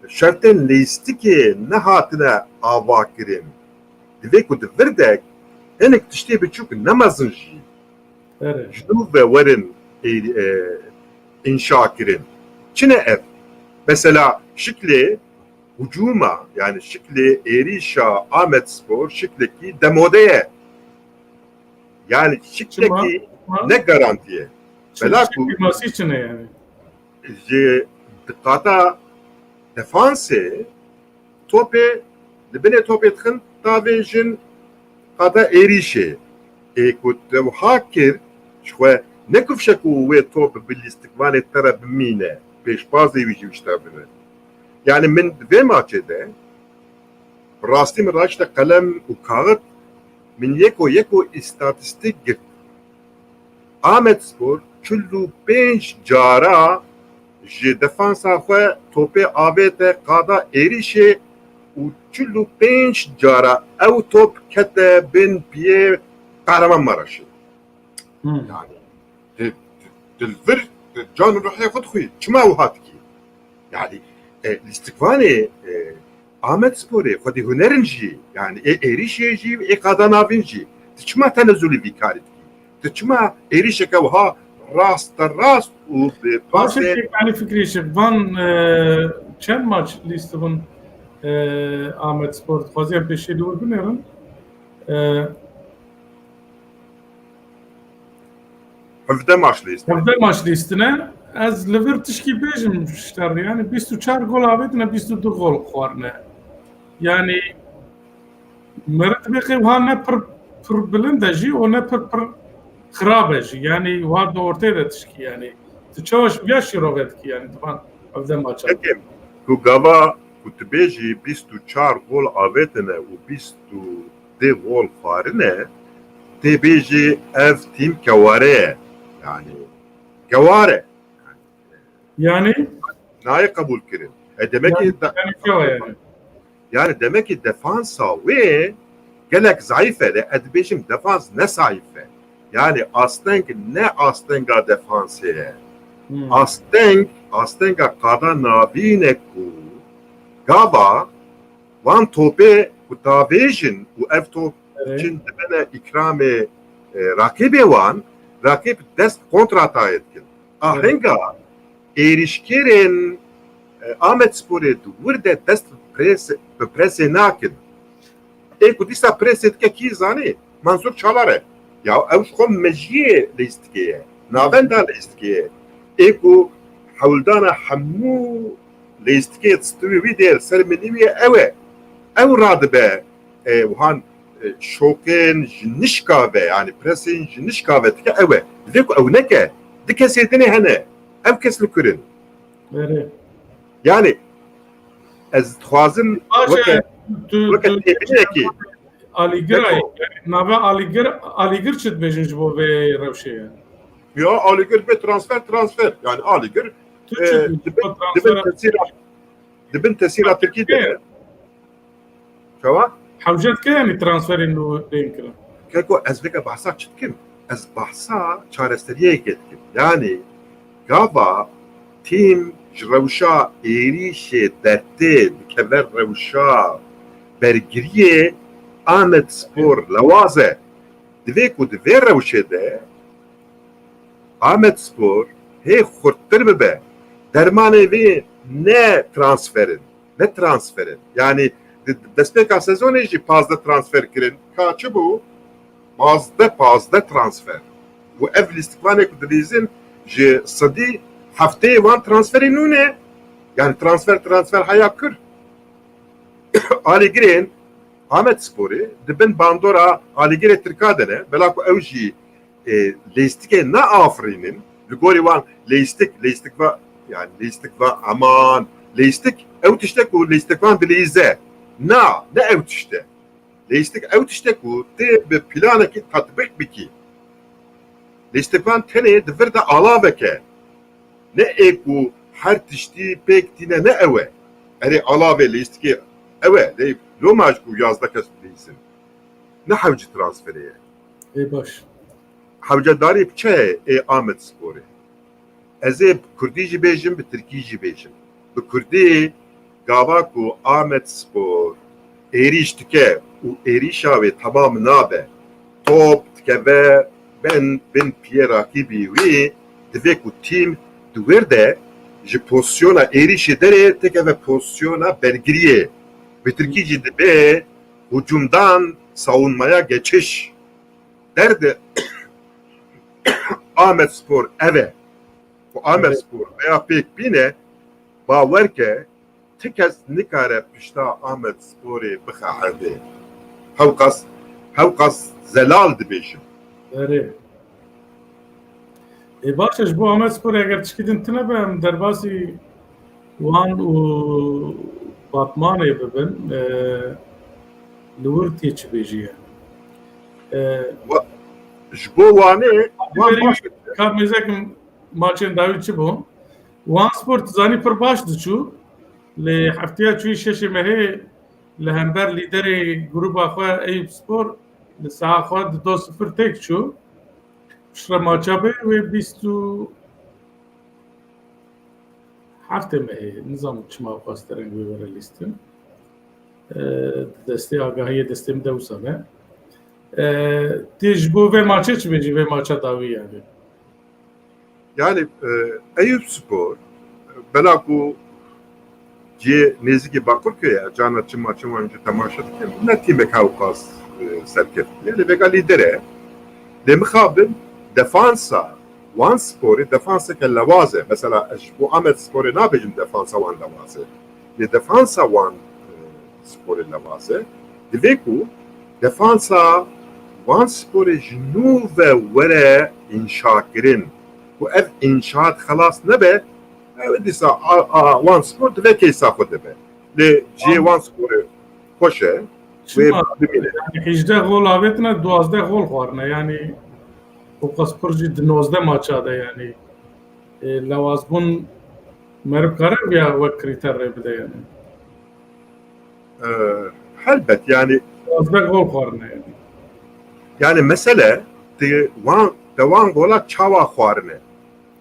şertên lîstikê nehatine avakirin. Divê ku di vir de Hinek tiştê biçûk ne mezin jî Ere. ji nû ve werin ê-, e, înşa kirin. Çi ne ev? Mesela şiklê hicûma, yani şiklê êrîşa Amedspor şiklekî demode ye. Yani şiklekî ne garantiye. Çima? Bela ku masî çi ne yani? Ji diqata defansê topê li binê topê dixin, tavêjin qata êrîşê. Ê ku te wiha kir, ji xwe ne kufşe ku wê top bi lîstikvanê te re bimîne, pêşbazê wî jî wişta bine. Yani min di vê maçê de, bi rastî min raşte qelem û kaxit, min yeko yeko îstatîstîk girt. Amedspor çil û pênc cara ji defansa xwe topê avête qada êrîşê û çil û pênc cara ew top kete bin piyê Kahramanmaraşê. Hmm. Yani, di, di, di li vir, di can û ruhê xwe dixwî. Çima wiha dikî? Yani, e, lîstikvanê, e, Amedsporê, xwedî hunerin jî, yani, ê êrîşê jî, ê qada navîn jî. Tu çima tenezulî vî karî dikî? Tu çima êrîşeke wiha rasterast û bi Baş pasê e, yani Fikrî Şik, van, e, çend maç lîstikvan, e, Amedspor dixwaze em pêşê li wir binêrin? E, Hevdeh maç lîstin. Hevdeh maç lîstine. Ez li vir tişkî bêjim ji te re. Yani bîst û çar gol avêtine, bîst û du gol xwarine. Yani meriv dibê qey wiha ne pir, pir bilind e jî û ne pir, pir xirab e jî. Yani wiha di ortê de tişkî yani. Tu çawa ji viya şîrove dikî yani di van hevdeh maçan? Peki, ku gava ku tu bêjî bîst û çar gol avêtine û bîst û dê gol xwarine, tê bêjî ev tîm keware ye. Yani, keware. Yani? Nayê qebûl kirin. E, demek ki Yani, de-, yani çawa yani? Yani, demek ki defansa wê gelek zayıf e. De, ez dibêjim defans ne zayıf e. Yani, asteng ne astenga defansê ye. Hmm. Asteng, astenga qada navîn e ku gava wan topê ku tavêjin û ev top Evet. çin dibine îkramê, e, rakîbê wan, rakîb dest kontratayê dikin. Evet. Ahenga êrîşkêrên, e, Amedsporê di wir de dest bi pres-, bi presê nakin. Ê ku dîsa presê dike kî zanî? Mansur Çalar e. Ya ew ji xwe mejiyê lîstikê ye. Navenda lîstikê ye. Ê ku hewldana hemû lîstikê stûyê wî dê li ser milî wî ye, ew e. Ew radibe, e, wihan, e, şokên ji nişka ve, yani presên ji nişka ve dike ew e. Divê ku ew neke, di kesê dinê hene. Ev kes li kur in. Erê. Yani ez dixwazim Baş e, weke, tu, weke tu, têbinekî. Alîgir Beko. Ay, yani, nave Alîgir, Alîgir çi dibêjin ji bo vê rewşê ye? Ya Alîgir bê transfer, transfer. Yani Alîgir, Tu e, çi dibêjin? Dibin, O transfer dibin tesîra, dibin tesîra Tirkî de. Çawa? Hewce dike yani transferên nû bên kirin? Keko ez veke bahsa çi dikim? Ez bahsa çareseriyê yekê dikim. Yani gava tîm ji rewşa êrîşê dertê dikeve rewşa bergiriyê Amedspor lewaz e. Divê ku di vê rewşê de Amedspor hê xurttir bibe. Dermanê vê ne transfer in, ne transfer in. Yani di destpêka sezonê jî pazdeh transfer kirin. Ka çi bû? Pazdeh, pazdeh transfer. Û ev lîstikvanê ku dilîzin ji sedî heftê wan transferê nû ne. Yani transfer, transfer heya kir. Alîgirên Amedsporê di bin bandora Alîgirê Tirka de ne. Bela ku ew jî, e, lêstikê neafirînin. Li gorî wan lêstik, lêstik va, yani lêstik va eman, lêstik ew tişt e ku lêstikvan dilîze. Na, ne ew tişt e. Lêstik ew tişt e ku tê bi planekî tetbîq bikî. Lêstikvan tenê di vir de alavek e. Ne ê ku her tiştî pêk tîne, ne ew e. Erê alavê lêstikê ew e. Lê loma ji ku yazdeh kes dilîzin. Ne hewce transferê ye. Ê baş. Hewcedarî bi çi ye ê Amedsporê? Ez ê bi kurdî jî bêjim, bi tirkî jî bêjim. Bi kurdî, gava ku Amedspor êrîş dike û êrîşa wê temam nabe, top dikeve bin, bin piyê rakîbî wî, divê ku tîm di wêr de ji pozisyona êrîşê derê tikeve pozisyona bergiriyê. Bi tirkî jî dibê hücumdan savunmaya geçiş. Derdê Amedspor ev e. Ku Amedspor veya pêk bîne, bawer ke ti kes nikare pişta Amedsporê bixe erdê. Hewqas, hewqas zelal dibêjin. Erê. Ê, baş e, ji bo Amedsporê eger tişkî din tune be, em derbasî wan û Batmanê bibin, e, li wir tê çi bêjî ye? E, Wa-, ji bo Wanê, wan Berî baş e. Ka mêzekim maçên dawî çi bû? Wan Spor, tu zanî, pir baş diçû. Lê hefteya çûyî şeşê mehê li hember lîderê grûba xwe Eyüp Spor li saha xwe di do sifir têk çû. Piştre maça bê wê bîst û heftê mehê, nizam çima xwest reng wê were lîstin. E, destê agahiyê destê min de wisa ne. E, tê ji bo vê maçê çi bêjî, vê maça dawî yani? Yani, e, Eyüp Spor, bela ku cihê nêzîkî Bakurköy'e, cana çima çima ji temaşe dikin, ne tîmek hewqas, e, serkeftin. Yani vêga lîder e. Lê mixabin defansa Wan Sporê defanseke lewaz e. Mesela ez ji bo Amed Sporê nabêjim defansa wan lewaz e. Lê defansa wan, e, Sporê lewaz e. Divê ku defansa wan Sporê ji nû ve were înşakirin. Ku ev înşaat xelas nebe, ew dîsa a, a, wan Spor divê keysa xwe dibe. Lê cihê wan Sporê xweş e. Wê bimîne. Yani hejdeh gol avêtine, duwazdeh gol xwarine. Yani o qas pir jî di nozdeh maça de yani. E, lewazbûn meriv kare viya wek krîter rê bide yani. E, helbet yani. Duwazdeh gol xwarine yani. Yani mesele te wan, te wan gola çawa xwarine?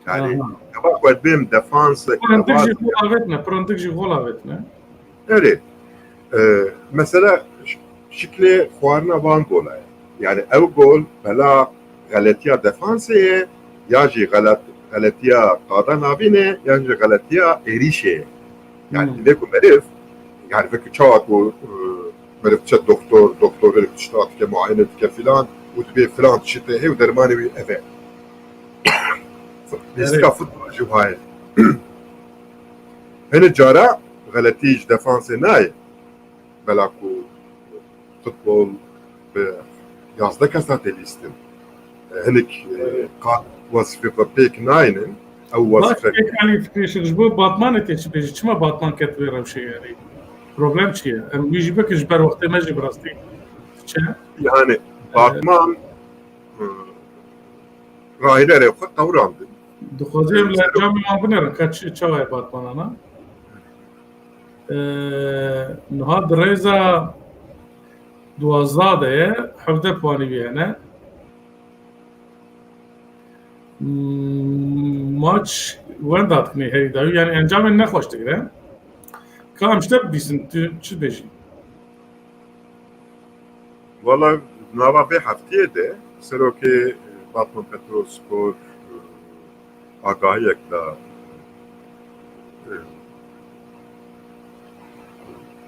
Yani, aha, dema ku ez bêm defans, Pirantik jî gol avêtine, pirantik jî gol avêtine. Erê. E, mesela ş-, şiklê xwarina van gola ye. Yani ew gol bela xeletiya defansê ye, ya jî xelet-, xeletiya qada navîn e, ya jî xeletiya êrîşê ye. Yani, hmm, divê ku meriv, yani vekî çawa ku, e, meriv diçe doktor, doktor verê tişta dike, muayene dike filan û dibê filan tişt heye û dermanê wî ev e. Lîstika futbol jî wiha ye. Hinek cara xeletî ji defansê nayê. Bela ku futbol bi yazdeh kesan tê lîstin. Hinek, e, qat wezîfê xwe pêk naynin. Ew wezîfe. Baş, pêk, yani, fikrê ji bo Batmanê tê çi bêjî? Çima Batman ket vê rewşê yani? Problem çi ye? Em wî jî bikin ji ber wextê me jî bi rastî diçe. Yani, e, Batman, e, rahînerê xwe tewrandin. Dixwazim li encamê wan binêrin, ka çi, çawa ye Batmanana? E, niha di rêza duwazdeh de ye, hevdeh puanî wî hene. Hmm, maç wenda dikinê herî dawî, yani encamên nexweş digire. Ka em ji te bibîsin, tu çi dibêjî? Wala nava vê heftiyê de serokê Batman Petrol Spor, e, agahiyek da, e,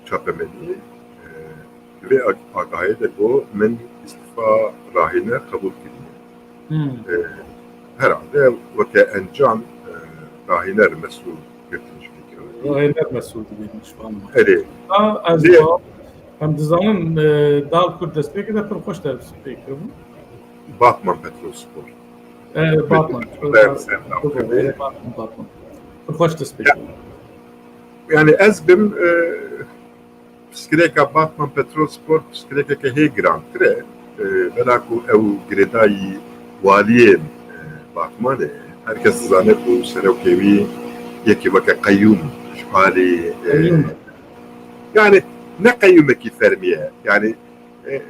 çapemeniyê, e, vê ag-, agahiyê de got, min îstifa rahîner qebûl kiriye. Hmm. E, herhalde weke encam, e, rahîner mesûl girtin ji vê karê. Rahîner mesûl dibînin ji van. Erê. Ha, ez Lê- ba-, em dizanin, e, dal ku destpêkê de pir xweş derbas pê kiribû. Batman Petrol Spor. E, Batman. Petrol Spor. Batman, Batman, Batman. Pir xweş destpêkê. Ya-, yani ez bim, e, Pirsgirêka Batman Petrol Spor pirsgirêkeke hê girantir e. E, bela ku ew girêdayî waliyê, e, Batmanê, her kes dizane ku serokê wî yekî weke qeyûm ji alî, e, Qeyûm. Yani ne qeyûmekî fermî ye. Yani, e,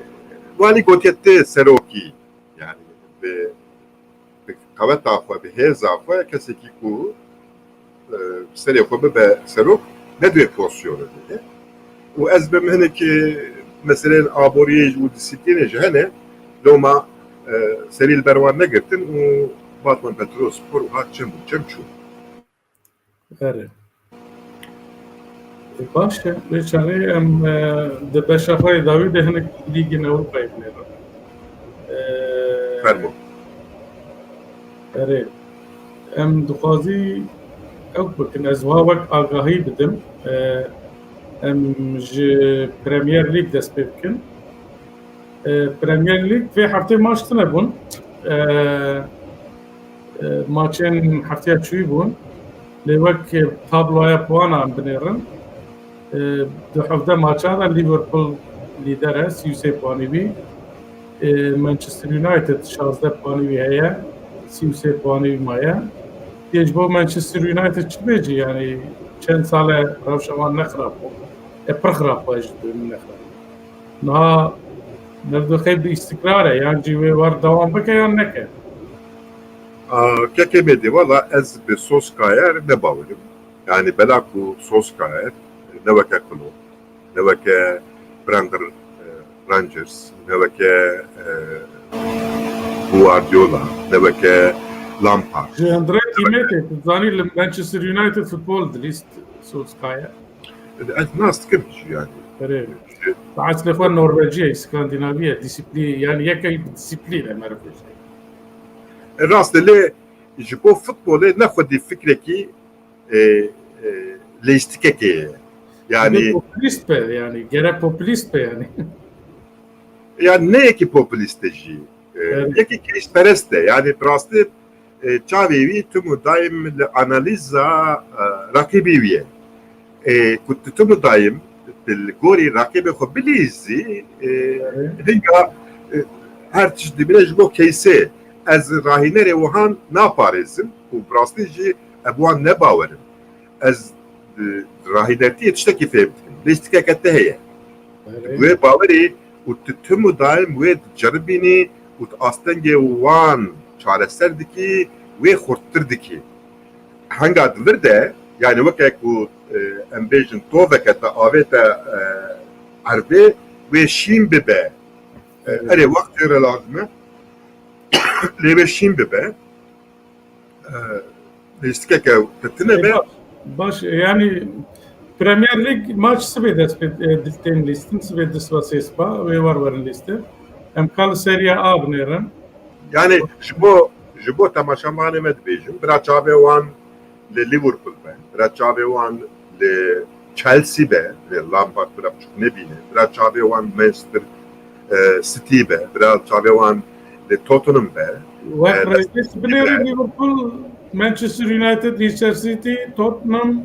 walî gotiye tê serokî. Yani bi, bi qeweta xwe, bi hêza xwe kesekî ku, e, serê xwe bibe serok, ne di vê pozisyonê de ye. Û ez bim hinek meseleyên aboriyê û disiplînê jî hene, Loma e, serî li ber wan negirtin û Batman Petrol Spor û hat çem û çem çû. Erê. E, baş e, vê çaxê em, e, di beşa xwe yê dawî de hinek lîgên Ewropayê binêrin. E, Fermo. Erê. Em dixwazî ew bikin. Ez wiha wek agahî bidim. E, em ji Premier League dest pê bikin. E, Premier League vê heftê maç tune bûn. E, e, maçên hefteya çûyî bûn. Lê wek tabloya puana em binêrin. E, di hevdeh maçan de Liverpool lîder e, sî û sê puanî wî. E, Manchester United şazdeh puanî wî heye, sî û sê puanî wî maye. Yê ji bo Manchester United çi bêjî, yanî çend sal e rewşa wan ne xirab bû. E, pir xirab bû, ji dûrî ne xirab. Niha mevdû xeyb bi îstikrar e, yan jî wê war dewam bike yan neke. A, kekê Mêdî, wela ez bi Solskjaer ne bawer im. Yani bela ku Solskjaer ne weke Klopp, ne weke Brendan, e, Rodgers, ne weke, e, Guardiola, ne weke Lampard. Ji hundirê tîmê tê, tu zanî li Manchester United futbol dilîst Solskjaer. Ez nas dikim jî yani. Erê. Eslê xwe Norvecî ye, Skandinavî ye, disiplî, yani yeke disiplîn e meriv. E, rast e, lê ji bo futbolê ne xwedî fikrekî, e, e, lêstikekê ye. Yani populist be, yani gerek populist be yani. Yani ne yekî populist e jî. E, Evet. Yekî keyşperest e. Yani bi rastî, e, çavê wî tim û daim li analîza, e, rakîbî wî ye. E, ku tu tim û daim li gorî rakîbê xwe bilîzî, e, Evet. hinga, e, her tişt dibîne ji bo keysê. Ez rahînerê wihan naparêzim û bi rastî jî ez bi wan ne bawer im. Ez, e, rahînertiyê tiştekî fêm dikim. Lêstikeke te heye. Erê. Wê bawerî û tu tim û daim wê diceribînî û tu astengê wan çareser dikî, wê xurttir dikî. Henga di vir de, yani weke ku, e, em bêjin toveke te avête, e, erdê, wê şîn bibe. E, Evet. Erê wextê re lazim e. Lê wê şîn bibe. E, lîstikeke te tune be. Baş, baş, yani Premier League maç sibê dest pê, e, tên lîstin, sibê di siba sê siba, wê war werin lîstin. Em kal Serie A binêrin. Yani ji bo, ji bo temaşevanê me dibêjim, bira çavê wan li Liverpool be, bira çavê wan li Chelsea be, lê Lampard bira biçûk nebîne, bira çavê wan Manchester, e, City be, bira çavê wan li Tottenham be. Wek E, rêkês binêrin Liverpool, Manchester United, Leicester City, Tottenham,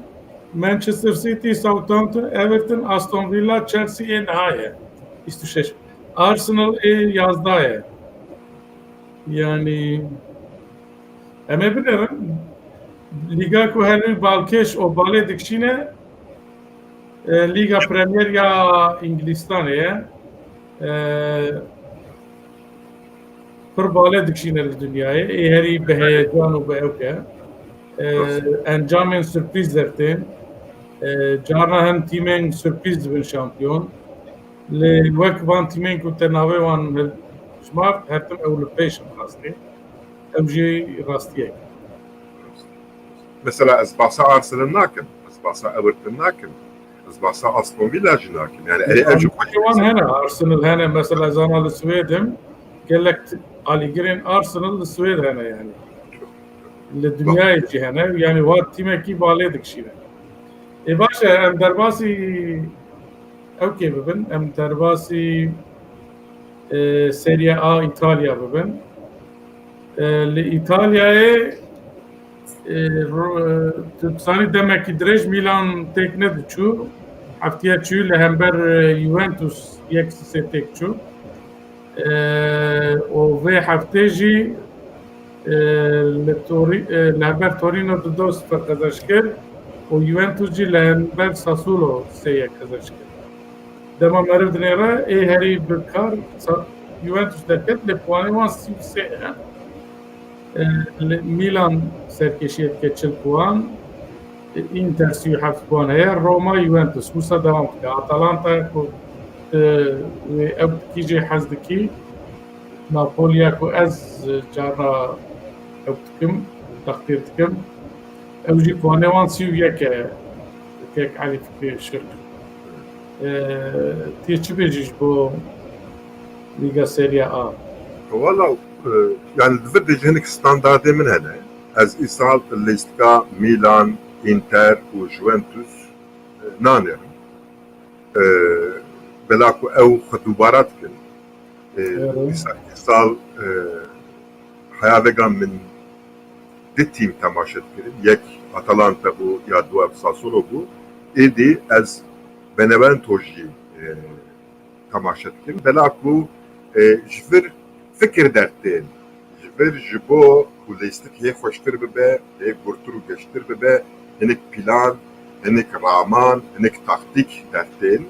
Manchester City, Southampton, Everton, Aston Villa, Chelsea ê niha ye. Bîst û şeş. Arsenal ê yazdeh ye. Yani em ê binêrin. Lîga ku her wî balkêş û balê dikişîne, e, Lîga Premier ya Îngilîstanê ye. E, pir bale dikişîne li dinyayê. Ê herî bi heyecan û bi ewk e. E, Rast. Encamên sürprîz dertên. E, carna hin tîmên sürprîz dibin şampiyon. Lê wek van tîmên ku te navê wan hilşmart, her tim ew li pêş in rastî. Ew jî rastiyek. Mesela ez bahsa Arsenal nakim, ez bahsa Everton nakim, ez bahsa Aston Villa jî nakim. Yani erê ev jî Alîgirên wan hene, Arsenal hene, mesela ez ana li Swêd im, gelek t-, alîgirên Arsenal li Swêd hene yani. Li dinyayê jî hene, yani wa tîmekî balê dikişîne. Ê baş e, em derbasî ewkê bibin, em derbasî, e, Serie A Îtalya bibin. E, li Îtalyayê, e, ro-, e, tu dizanî demekî dirêj Milan têk nediçû. Heftiya çûyî li hember, e, Juventus yek sifir têk çû. E, û vê heftê jî, e, li Tori-, e, li hember Torino du do sifir qezenc kir û Juventus jî li hember Sassuolo sê yek qezenc kir. Dema meriv dinêre, ê herî bi kar Sa-, Juventus derket, lê puanê wan sî û sê ne. E, li Milan serkêşiyê dike çil puan, e, Inter sî û heft puan heye, Roma, Juventus. Wisa dewam dike. Atalanta ku, e, wê ew dikî jê hez dikî, Napoliya ku ez carna ew dikim, teqdîr dikim, ew jî puanê wan sî û yek e, kek Elî Fikrî Şirk. E, Tê çi bêjî ji bo Lîga Serya A? Wala, e, yani di vir de jî hinek standardê min hene. Ez îsal lîstika Milan, Inter û Juventus, e, nanêrim. E, bela ku ew xwe dubara dikin. E, îsa-, îsal, e, heya vega min di tîm temaşe dikirin. Yek Atalanta bû ya du ev Sassuolo bû. Êdî ez Benevento jî, e, temaşe dikim. Bela ku, e, ji vir fikir dertên, ji vir ji bo ku lîstik hê xweştir bibe, hê gurtir û geştir bibe, hinek plan, hinek raman, hinek taktîk dertên,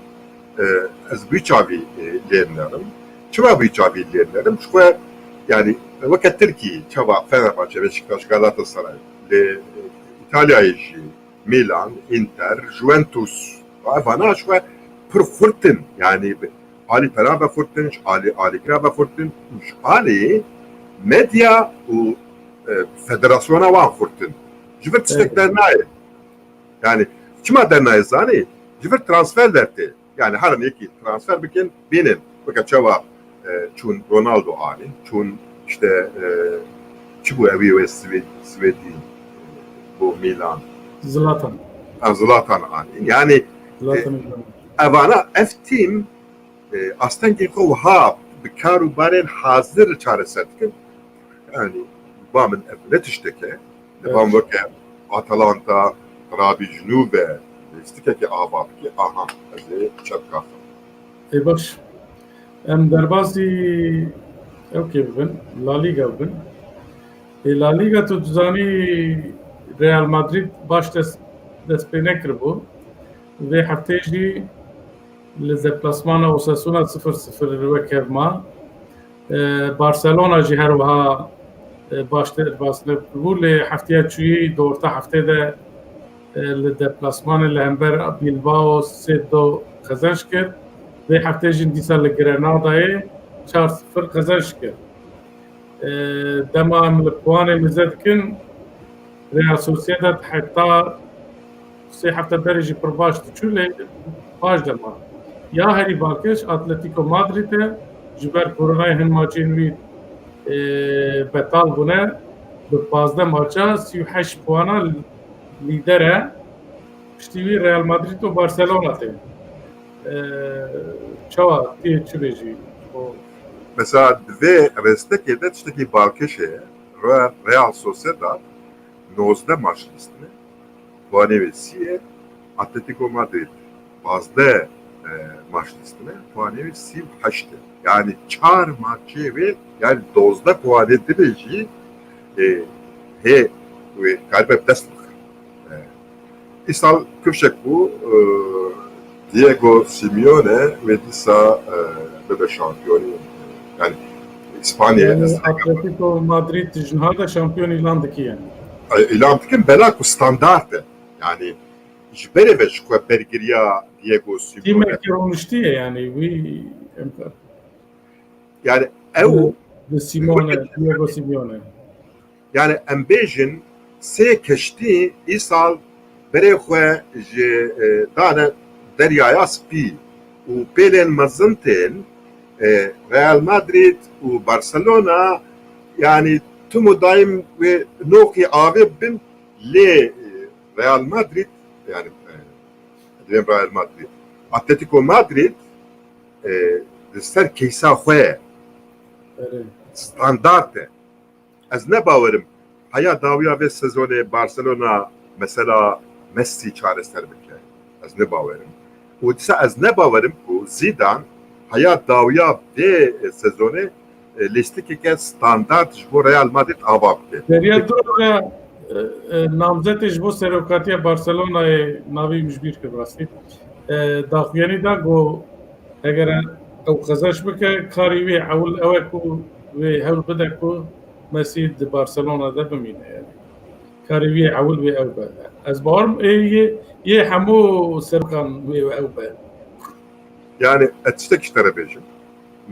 e, ez bi çavî, e, lê nerim. Çima bi çavî lê nerim? Ji xwe, yani, weke Tirkî, çava Fenerbahçe, Beşiktaş, Galatasaray, lê, e, Îtalyayê jî, Milan, Inter, Juventus. Evana ji xwe pir xurt in. Yani alî pera ve xurt in, ji alî alîkira ve xurt in û ji alî medya û, e, federasyona wan xurt in. Ji vir tiştek Evet. dernayê. Yani çima dernayê zanî? Ji vir transfer dertê. Yani herin yekî transfer bikin, bînin. Weke çawa, e, çûn Ronaldo anî, çûn işte, e, çi bû ewî wê Swê-, Swêdî, e, bo Milan? Zlatan. Ha, Zlatan anî. Yani, e, Zlatan Ibrahimovic. Evana ev tîm, e, astengên xwe wiha bi kar û barên hazir çareser dikin. Yani, ba min ev ne tiştek e. Li van Evet. weke Atalanta, rabî ji nû ve lîstikekê ava bike, aha, ez ê çepka xwe. Ê baş. Em derbasî ewkê bibin, La Liga bibin. Ê La Liga tu dizanî Real Madrid baş dest, dest pê nekiribû. Vê hefteyê jî li deplasmana Osasuna sifir sifir wek hev ma. E, Barcelona jî her wiha, e, baş derbas nebû, lê hefteya çûyî di orta heftê de, e, li deplasmanê li hember Bilbao sê do qezenc kir. Vê heftê jî dîsa li Grenadayê çar sifir qezenc kir. E, dema em li puanê mize dikin, Real Sociedad heta sê hefte berê jî pir baş diçû, lê baş de ma. Ya herî balkêş Atletico Madrid e, ji ber koronayê hin maçên wî, e, betal bûne, bi pazdeh maça sî û heşt puana lîder e. Piştî wî Real Madrid û Barcelona tên. E, çawa, tê çi bêjî? O Mesela di vê rêstekê de tiştekî balkêş heye. Real, Real Sociedad nozdeh maç lîstine, puanê wê sî ye. Atletico Madrid pazdeh, e, maç lîstine, puanê wê sî û heşt e. Yani çar maçê wê, yani dozdeh puanê din jî, e, hê wê karibe bi dest bixe. E, Îsal kifşek bû, e, Diego Simeone wê dîsa, e, bibe şampiyonî, yani Îspanyayê Yani ez Atletico Madrid ji niha de şampiyon îlan dikî yani. E, îlan dikin, bela ku standart e. Yani ji berê ve ji xwe bergiriya Diego Simeone. Tîmekî rûniştî ye yani wî em Yani ew Di Simeone, Diego Simeone. Yani em bêjin sê keştî îsal berê xwe ji, e, dane Deryaya Spî û pêlên mezin tên, e, Real Madrid û Barcelona, yani tim û daim wê noqî avê bin lê, e, Real Madrid, yani, e, divên Real Madrid, Atletico Madrid, e, li ser keysa xwe ye. Erê. Standart e. Ez ne bawerim heya dawiya vê sezonê Barcelona mesela Messi çareser bike. Ez ne bawerim. Û dîsa ez ne bawerim ku Zidane heya dawiya vê sezonê, e, lîstikeke standart ji bo Real Madrid ava bike. Derya du re, e, e, namzetê ji bo serokatiya Barcelonayê navê min ji bîr kir rastî. E, daxuyanî da ku eger ew qezenç bike, karê wê ewil ew e ku wê hewl bide ku Messi di Barcelona de bimîne. Yani karê wê ewil wê ew be. Ez bawerim ê yê, yê hemû serokan wê ew be. Yani ez tiştek ji te re bêjim.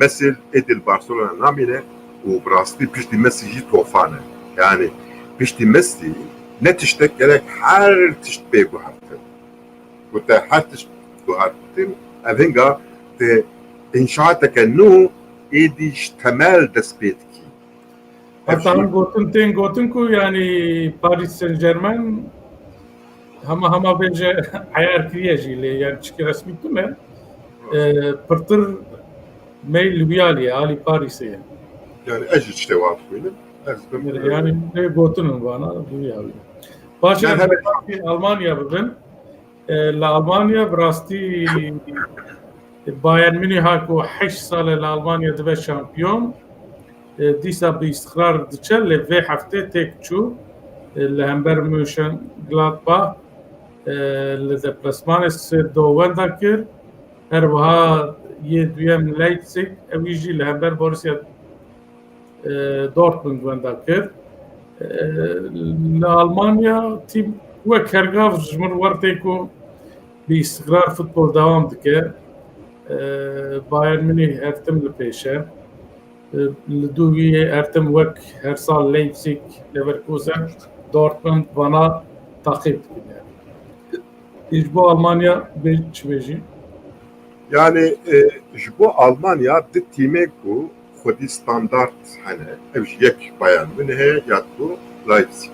Messi êdî li Barcelona namîne, û bi rastî piştî Mesî jî tofan e. Yani piştî Mesî ne tiştek gerek, her tişt bê guhertin. Ku te her tişt guhertin, ev hinga te înşaateke nû êdî ji temel dest pê dikî. Heta him gotin tên gotin ku yani Paris Saint-Germain hema hema bêje eyar kiriye jî lê yani çikî resmî tune, e, pirtir meyl li wî alî ye, alî Parisê ye. Yani ez jî tiştê wan dixwînim. Ez Yani lê gotin in vana, bi wî alî. Baş Yani e, hebe- Almanya bibin. E, li Almanya bi rastî Bayern Münih'a ku heşt sal e li Almanya dibe şampiyon, e, dîsa bi îstiqrar diçe, lê vê heftê têk çû, e, li hember Mönchengladbach, e, li deplasmanê sê do wenda kir. Her wiha yê duyem Leipzig, ewî jî li hember Borussia e, Dortmund wenda kir. E, li Almanya tîm wek hergav ji min wer tê ku bi îstiqrar futbol dewam dike. E, Bayern Münih her tim li pêş e. E, li dû wî her tim wek her sal Leipzig, Leverkusen, Dortmund vana taqîb dikin yani. Ji bo Almanya bê çi bêjî? Yani e, ji bo Almanya di tîmê ku xwedî standart hene, ev ji yek Bayern Münih e ya ku Leipzig.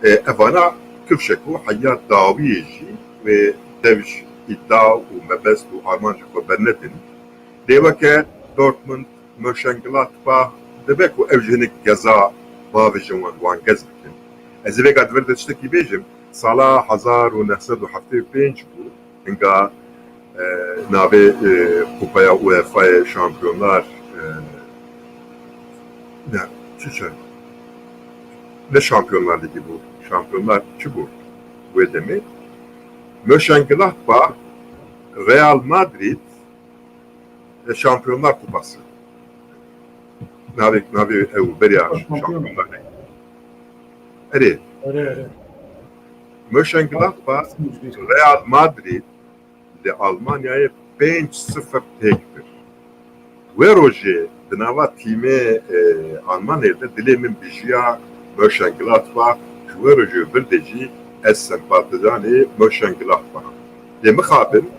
E, evana kifşek û heya dawiyê jî wê dev ji îdia û mebest û armancê xwe bernedin. Lê weke Dortmund, Mönchengladbach dibe ku ev ji hinek geza bavêjin wan, wan gez bikin. Ez ê vêga di vir de tiştekî bêjim. Sala hezar û neh sed û heftê û pênc bû. Hinga, e, navê, e, Kupaya UEFA'yê Şampiyonlar, e, ne, çi çi? Ne Şampiyonlar Ligi bû. Şampiyonlar çi bû? Wê demê. Mönchengladbach, Real Madrid, e, Şampiyonlar Kupası. Navê, navê ew beriya Şampiyonlar. Şampiyonlar Ligi. Erê. Erê, erê. Mönchengladbach, Real Madrid li Almanyayê pênc sifir têk bir. Wê rojê di nava tîmê, e, Almanyayê de dilê min bijiya Mönchengladbach, ji wê rojê vir de jî ez sempatizanê Mönchengladbach. Lê mixabin,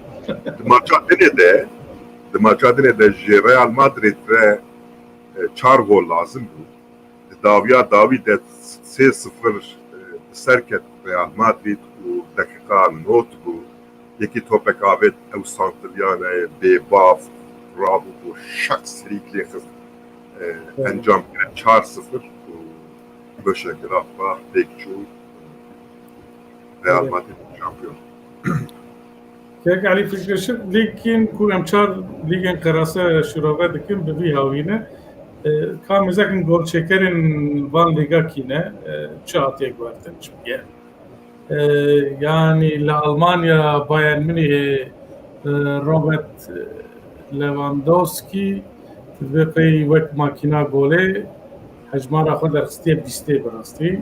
di maça dinê de, di maça dinê de ji Real Madrid re, e, çar gol lazim bû. Di dawiya dawî de sê sifir, e, bi ser ket Real Madrid û deqîqa nod bû. Yekî topek avêt, ew santilyanayê bêbav rabû, bû şak serî lê xist, e, encam giret çar sifir û Mönchengladbach pêk çû, Real Madrid şampiyon. Kek Elî Fikri Şir, lîgên ku em çar lîgên qerase şirove dikin, bi vî hawî ne. E, ka mêzekin golçêkerên van lîga kî ne, e, çi hatiye guhertin, çi bûye? E, yanî li Almanya Bayern Münihê, e, Robert Lewandowski, divê pey wek makîna golê hejmara xwe derxistiye bîstê bi rastî.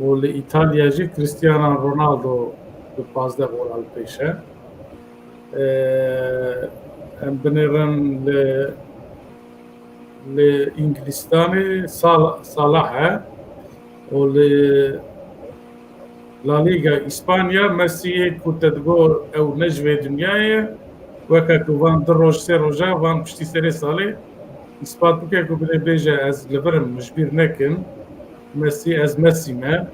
Û li Îtalya jî Cristiano Ronaldo bi pazdeh gola li pêş e. Ee, em binêrin li, li Îngilistanê Sal-, Salah e û li La Liga Îspanya Messi yê ku te digot ew ne ji vê dinyayê ye, weke ku van du roj, sê roja van piştî serê salê îspat bike ku bile bêje ez li vir im, min ji bîr nekin. Mesî, ez Mesî me.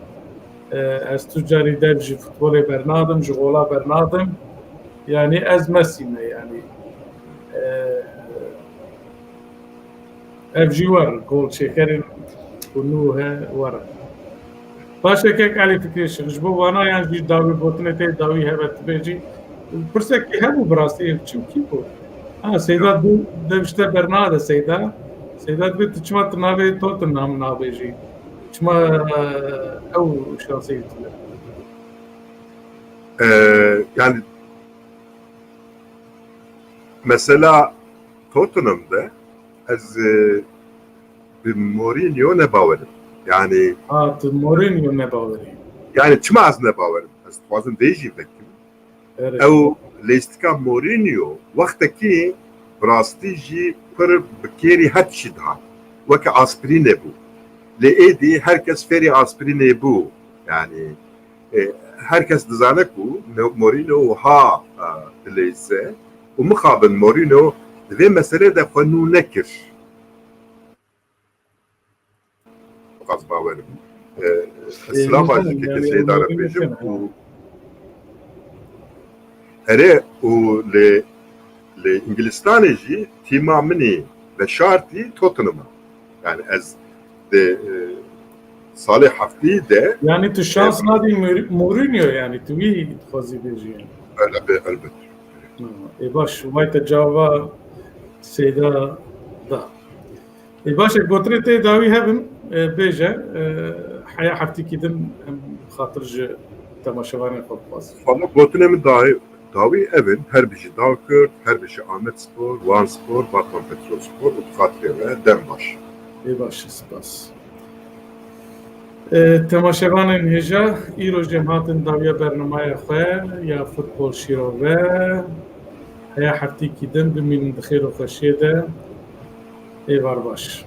E, ez tu carî dev ji futbolê bernadim, ji gola bernadim. Yanî ez Mesî me, yanî, e, ev jî wer, gol çêkerên ku nû he wer e. Baş e, kek Elî Fikrê Şix, ji bo vana yan jî dawî gotinê te dawî hebe tu bêjî. Pirsekî hebû bi rastî, ev çi û kî bû? Ha, Seyda du dev ji te bernade Seyda. Seyda dibê tu çima tu navê Tottenham nabêjî? Çima, e, ew şansê tune? Ee, yani mesela Tottenham de ez, e, bi Mourinho ne bawerim. Yani Ha, tu Mourinho ne bawerî. Yani çima ez ne bawerim? Ez dixwazim vê jî vekim. Evet. Ew lêstika Mourinho wextekî bi rastî jî pir bi kêrî her tişî dihat. weke aspirînê bû. Lê êdî her kes fêrî aspirînê bû. Yani e, her kes dizane ku Me- Mourinho wiha e, dileyze û mixabin Mourinho di vê meselê de xwe nû nekir. Qas bawerim. E, ez silava ji kekê Seyda re bêjim û erê û li, li Îngilistanê jî tîma min î veşartî Tottenham e. Yani ez di e, salê heftî de Yani tu şans nadî Mourinho yani tu wî dixwazî bêjî yani. Elbet, elbet. Ê baş, vay te cava Seyda da. Ê baş, e, gotinê te dawî hebin, e, bêje, e, heya heftîkî din em xatir ji temaşevanên xwe bixwazin. Valla gotinê min dawî, dawî evin, her bijî Dawkurt, her bijî Amed Spor, Wan Spor, Batman Petrol Spor û xatirê we dem baş. Ê baş, spas. E, temaşevanên hêja, îro jî em hatin dawiya bernamaya xwe ya Futbol Şîrove. Heya heftîkî din bimînin di xêr û xweşiyê de. Êvar baş.